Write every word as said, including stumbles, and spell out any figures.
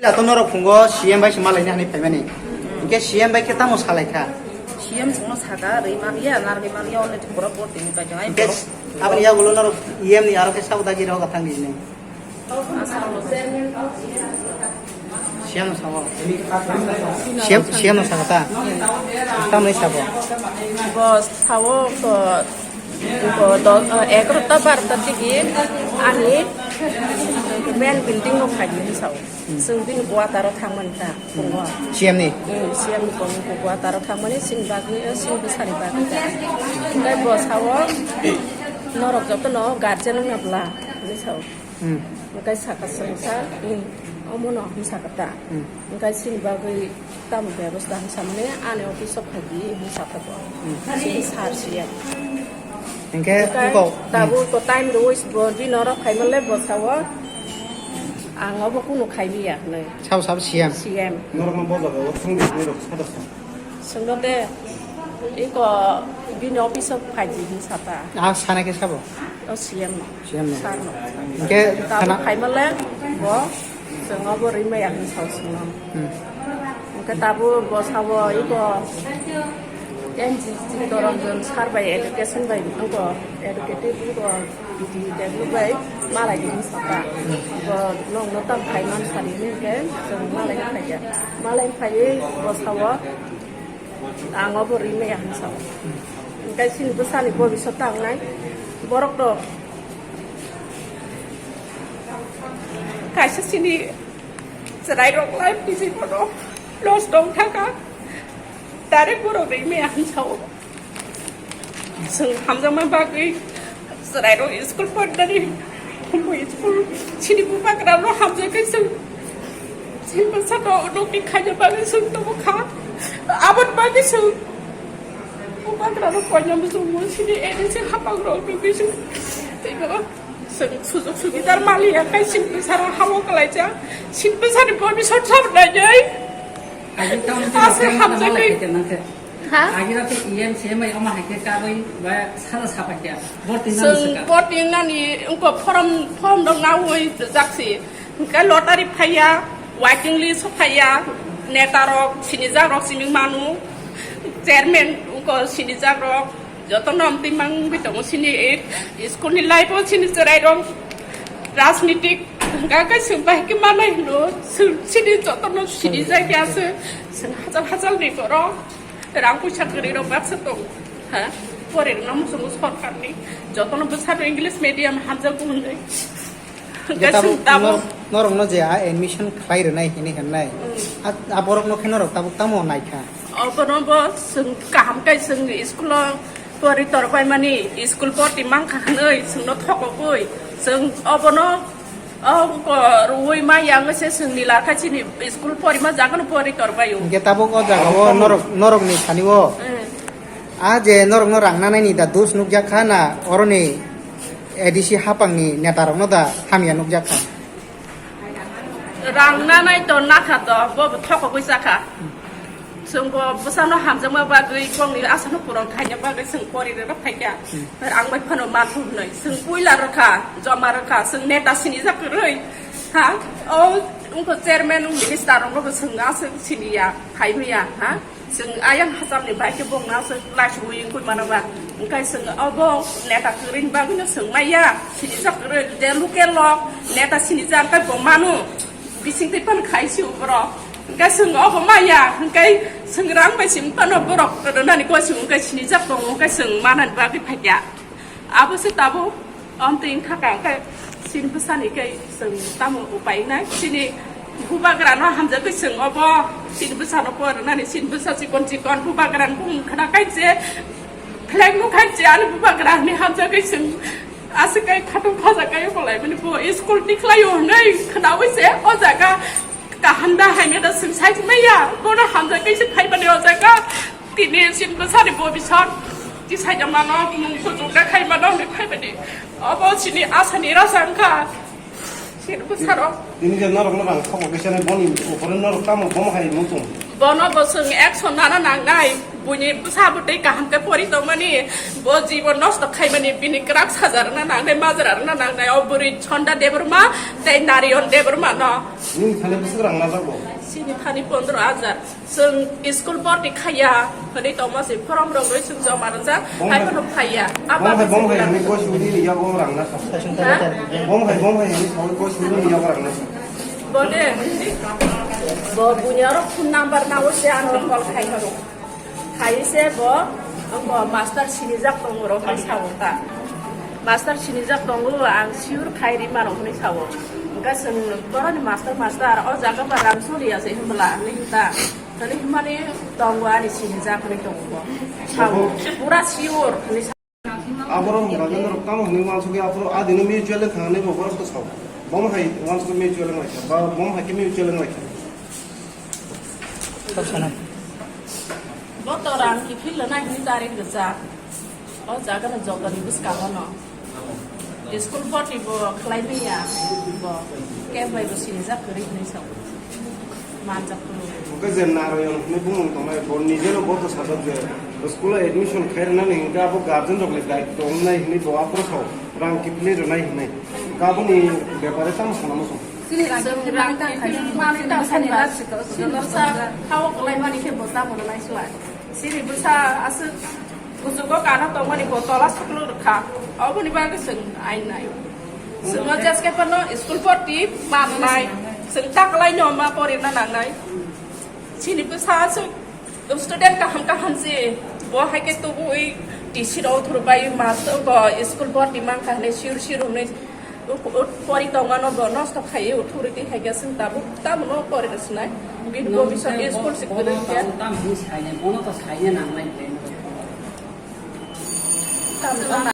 Dato norok phungo C M bai se malaina hinwi phaimani. Hinkhe C M bai khe tamo salaikha? C M chwngno saka, rwi manya, narwgwi manya, onle borok borok tini bai jwngai. Hinkhe borok aboni yagulo norok E M ni aro khe sabo dagi rok athang di hinwi. Aswk. C M no sabo. C M, C M no saka ta? Tamo sabo. Bo sao ko, ko do, egarota barota tigi ani main building no khaidi hinwi sao. Chwng bini quarter o thangmani ta, phungo. C M ni? Hmm, C M ni kong quarter o thangmani, chini bagwi, chini bwsani bagwi ta. Tei bo sao, norok jotono guardian wngna bla, hinwi sao. Hmm. Hwnkhe saka chwngsa, hmm, omono hinwi saka ta. Hmm. Hwnkhe chini bagwi tamo bebosta hinwi samani, ani office o phaidi hinwi sakha bo. Hmm. Chini sir C M. Hwnkhe hwnkhe tabuk to time rwui bo bini oro phaimanle bo sao, ang obo kunu khaimaya hinwi. Sabo sabo C M. C M. Norokno bo jagao thangdi hinwi rok sada sa. Swngno de, iko bini office o phaidi hinwi sata. Ah, sana khe sabo? O C M no. C M no. Sir no. Hwnkhe tabuk sana phaimanle bo, chwng obo rimaya hinwi sao chwngno. Hmm. Hwnkhe tabuk bo sao iko N G Chittoranjan sir bai education bai iko educative iko bidi develop bai malai hinwi sata. Bo nokno tam phaiman sari hinkhe chwng malai phaikha. Malai phaiwi bo sao, ang obo rimaya hinwi sao. Hwnkhe chini bwsani bobisot tangnai borok rok kaisa chini chwrairok life ni jibono loss tong thangkha. Direct borok rimaya hinwi sao. Chwng hamjakma bagwi chwrairok school pornani, school chini bubagrano hamjakgwi chwng, chini bwsano nokni khaina bagwi chwng tongkha. Aboni bagwi chwng bubagrano koinani chwngno chini A D C hapangrokni bising teibo chwng sujok subidar maliya khai chini bwsarok hao kwlaijak, chini bwsani bobisot sabnai. Agi tamo aswk hamjakgwi. Ha? Agi rok E M C M bai omo hai khe karwi ba sala sapai khe. Bor tin nani swkang. Bor tin nani wngkha form, form rok nawi jaksi. Hwnkhe lottery phaiya, waiting list phaiya, neta rok sinijak rok simi manu, chairman wngkha sinijak rok, joto nom timang wngwi tongo sini school ni life o sini chwrai rok rajnitik hwnkha khe swng bai khe manai hwno, swng sini joto no sinijak ya se, swng hachal hachal ni borok. Rang puisa kwrwi rok baksa tong. Ha? Pore rwna muchungo sorkarni. Jotono bwsano English medium hamjakgo hwnwi. Hwnkhe tabuk chwng tabuk nor-, norokno je a admission khlai rwnai hinwi hwnnai. Hmm. A, a borokno khe norok tabuk tamo naikha? Obono bo chwng kaham khe chwng school-o pori torbaimani, school boti mankha hwnwi chwngno thokogwi chwng obono O, ko, rwui ma yang se chwngni lakha chini school porima jagano pori torbaio. Hingke tabuk o jagao norok, norokni sani o. Mm. A je norokno rang nanaini da dos nukjak kha na oroni A D C hapangni netarokno da hamya nukjak kha? Rang nanai to nakha to, bo bo thokogwi chakha. Chwng bo bwsano hamjakma bagwi, bongni asano puron khaina bagwi chwng pori rwna phaikha. Hmm. Ang bai phano manthok hwnwi. Chwng puila rwkha, joma rwkha, chwng neta sinijak kwrwi. Ha? O wngkha chairman, minister rokno bo chwng aswk siniya, phaimaya, ha? Chwng ayang hachamni bai khe bongno aswk lachiui wngwi mano ba. Wngkha chwng obo neta kwrwini bagwino chwng maya, sinijak kwrwi. Je local rok neta sinijak wngkha bo mano. Bising twi phano khai si borok. Hwnkhe chwng obo maya, hwnkhe chwng rang bai simi phano borok rwnani kosong wngkhe sinijak tongo, hwnkhe chwng manani bagwi phaikha. Abo se tabuk, omtwi wngkha ka, hwnkhe chini bwsani khe chwng tamo upai wngnai? Chini bubagrano hamjakgwi chwng obo, chini bwsano poi rwnani, chini bwsa chikon chikon bubagrani bumung khna khai se, flag no khai se, ani bubagrani hamjakgwi chwng aswk kai khatung khaja kai bo lai mani bo school tikhlaio hwnwi khnaui se o jaga kaham da hamya da chwng sai maya, bono hamjakgwi se phai mani o jaga tini chini bwsani bo bisor tisai da mano mung kuchuk da khai mano hwnwi phai mani obo chini asani rasa wngkha. Sini bwsaro. Ini je norok no rang thok kisa ni boni upore norok tamo bomo hai muchung. Bono bo chwng action nana nangnai. Buini bwsa bwtwi kaham khe pori tongmani, bo jibon nosto khaimani, bini kwrak sajarwna nangnai, majra rwna nangnai, o bwrwi Chonda Debbarma tei Narayan Debbarma no. Nini thani bwswk rang najak bo? Chini thani pondro hajar. Chwng school bhorti khaiya, hwnwi tongma se form rok rwi chwng joma rwjak, Bong hai hai, phano phaiya. Bong hai, bong hai, hwnwi koi suri ni yago rang na sa. Ha? Bong hai, bong hai, hwnwi sawi koi suri ni yago rang na sa. Bo de, bo buini oro phone number nago se ano call khai horo. Khai se bo, bo master sinijak tongo rok hai sao ta. Master sinijak tongo, ang sure khai ri mano hwnwi sao. Hwnkhe chwng boroni master, master, o jaga ba rang soliya se hwnbwla hwnwi hwn ta. Tani hwnmani tongo ani sinijak hwnwi tongo bo. Sao, pura sure hwnwi sa- Aborok Rajendra rok tamo hwnwi uansukya aphuru adino mutual wng thangni bo borok to sao. Bomo hai uansukya mutual wng laikha, ba bomo hai khe mutual wng laikha. Bo to rang kiphil rwnai hwnwi tarik rwjak. O jaga no jotoni bwskango no. School bhorti bo khlai manya bo. Kebo bai bo sinijak kwrwi hwnwi sao. Manjak kwrwi. Oke je Narayan hwnwi bumung tongnai bo nijeno bo to sajak je school o admission khai rwnani hinkhe abo guardian rokni daitw tongnai hwnwi bo aphuru sao. Rang kiphilwi rwnai hwnwi. Kaboni bepare tamo sana muchung. Chini rang kiphilwi rang tang khai. Mani tang sani rak sito. Sini bwsa khao kwlai mani khe bo tamo rwnai suai. Sini bwsa aswk kuchugo kana tongmani bo tola suklu rwkha. Oboni bagwi chwng ain nai. Chwngno jeske phano school bhorti mannai. Chwng taklaino ma porina nangnai. Chini bwsa aswk student kaham kaham se bo hai khe tubui T C rok thurbai master bo school bhorti mankha hwnwi sir sir hwnwi. Pori tongmano bo nosto khaiwi uthuri twi hai khe chwng tabuk tamo no pori rw sinai. Bini bhobishyot ni school se kwrwi khe. Tamo hwnwi sainai, bono to saina nangnai. Tamo